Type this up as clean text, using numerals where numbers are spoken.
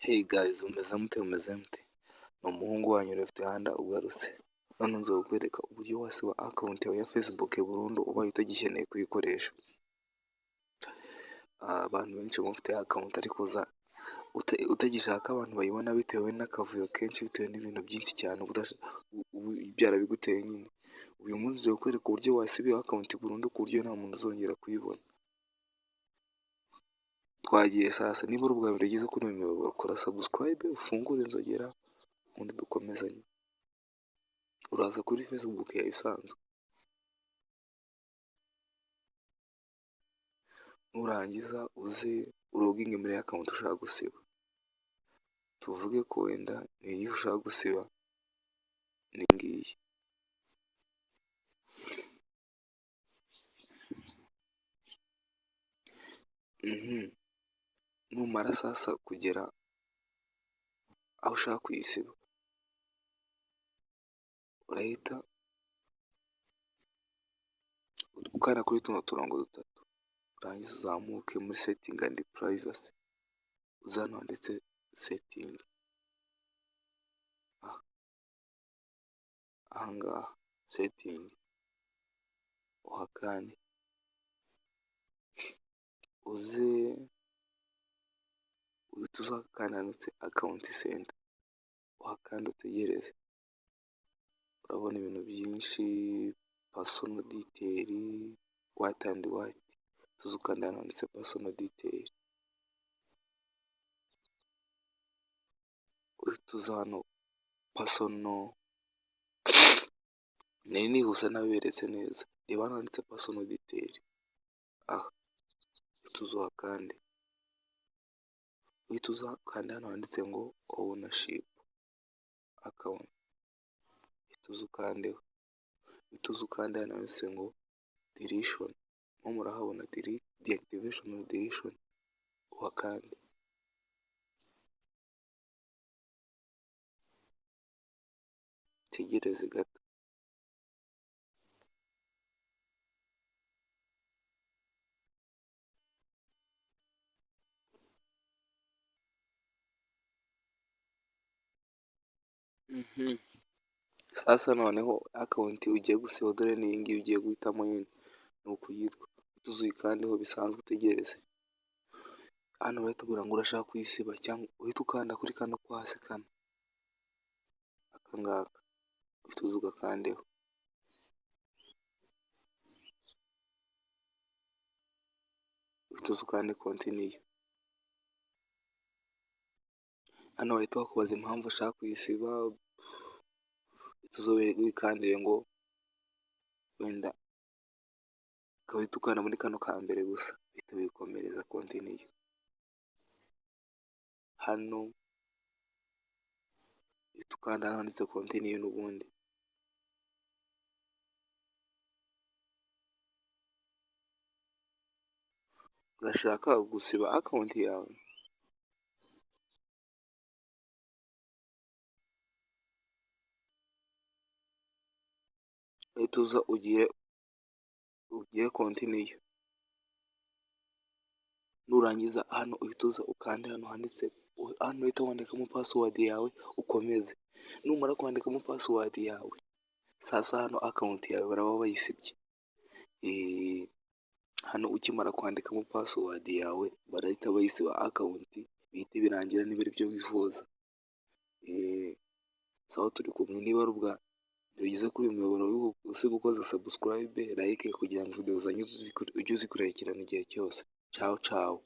Hey guys, mumeze mute, mumeze mute? Ni umuhungu wanyu Left Hand ugarutse. None nza kukwereka uburyo wasiba account yawe ya Facebook burundu ubaye utagikeneye kuyikoresha. Abantu benshi mufite account ariko utagishaka abantu bayibona bitewe n'akavuyo kenshi, bitewe n'ibintu byinshi cyane byarabiguteye nyine. Uyu munsi nje kukwereka uburyo wasiba iyo account burundu ku buryo nta muntu uzongera kuyibona. Twagiye sasa, niba ari ubwa mbere ugeze kuri uyu muyoboro, kora subscribe, ufungure inzogera, ubundi dukomezanye. Uraza kuri Facebook yawe isanzwe, nurangiza uze uloginge muri account ushaka gusiba. Tuvuge ko wenda ni iyi ushaka gusiba, ni ngiyi. Numara sasa kugera aho ushaka kuyisiba, urahita ukanda kuri tuno turongo dutatu, urangize uzamuke muri setting and privacy, uze hano handitse setting, aha ngaha setting uhakande, uze uhite uza ahandi handitse account center, uhakande utegereze. Urabona ibintu byinshi, personal detail, what and what, tuze ukande hano handitse personal detail, uhite uza hano personal, nari nihuse ntabiberetse neza, reba hano handitse personal detail, aha uhite uza uhakande, uhite uza ukande hano handitse ngo ownership account, uhite uza ukandeho, uhite uza ukande hano handitse ngo deletion, mo murahabona deactivation or deletion, uhakande. Utegereze gato. Sasa noneho account ugiye gusiba dore ni iyi ngiyi ugiye guhitamo nyine, ni uku yitwa, uhite uza uyikandeho bisanzwe utegereze. Hano barahita bakubwira ngo urashaka kuyisiba cyangwa uhite ukanda kuri kano ko hasi kano, aka ngaka, uhite uza ugakandeho. Uhite uza ukande continue. Hano bahita bakubaza impamvu ushaka kuyisiba, uhite uza wikandire ngo wenda uhita ukanda muri kano ka mbere gusa, uhite wikomereza continue. Hano uhita ukanda hano handitse continue n'ubundi. Urashaka gusiba account yawe? Uhite uza ugire continue. Nurangiza hano uhite uza ukande hano handitse, hano uhite wandikamo password yawe ukomeze. Numara kwandikamo password yawe, sasa hano account yawe baraba bayisibye. Hano ukimara kwandikamo password yawe barahita bayisiba account, bihite birangira niba aribyo wifuza. Sawa turi kumwe, niba ari ubwa mbere ugeze kuri uyu muyoboro usiga ukoze subscribe, like kugira ngo video zanjye ujye uzikurikirana igihe cyose. Ciao ciao.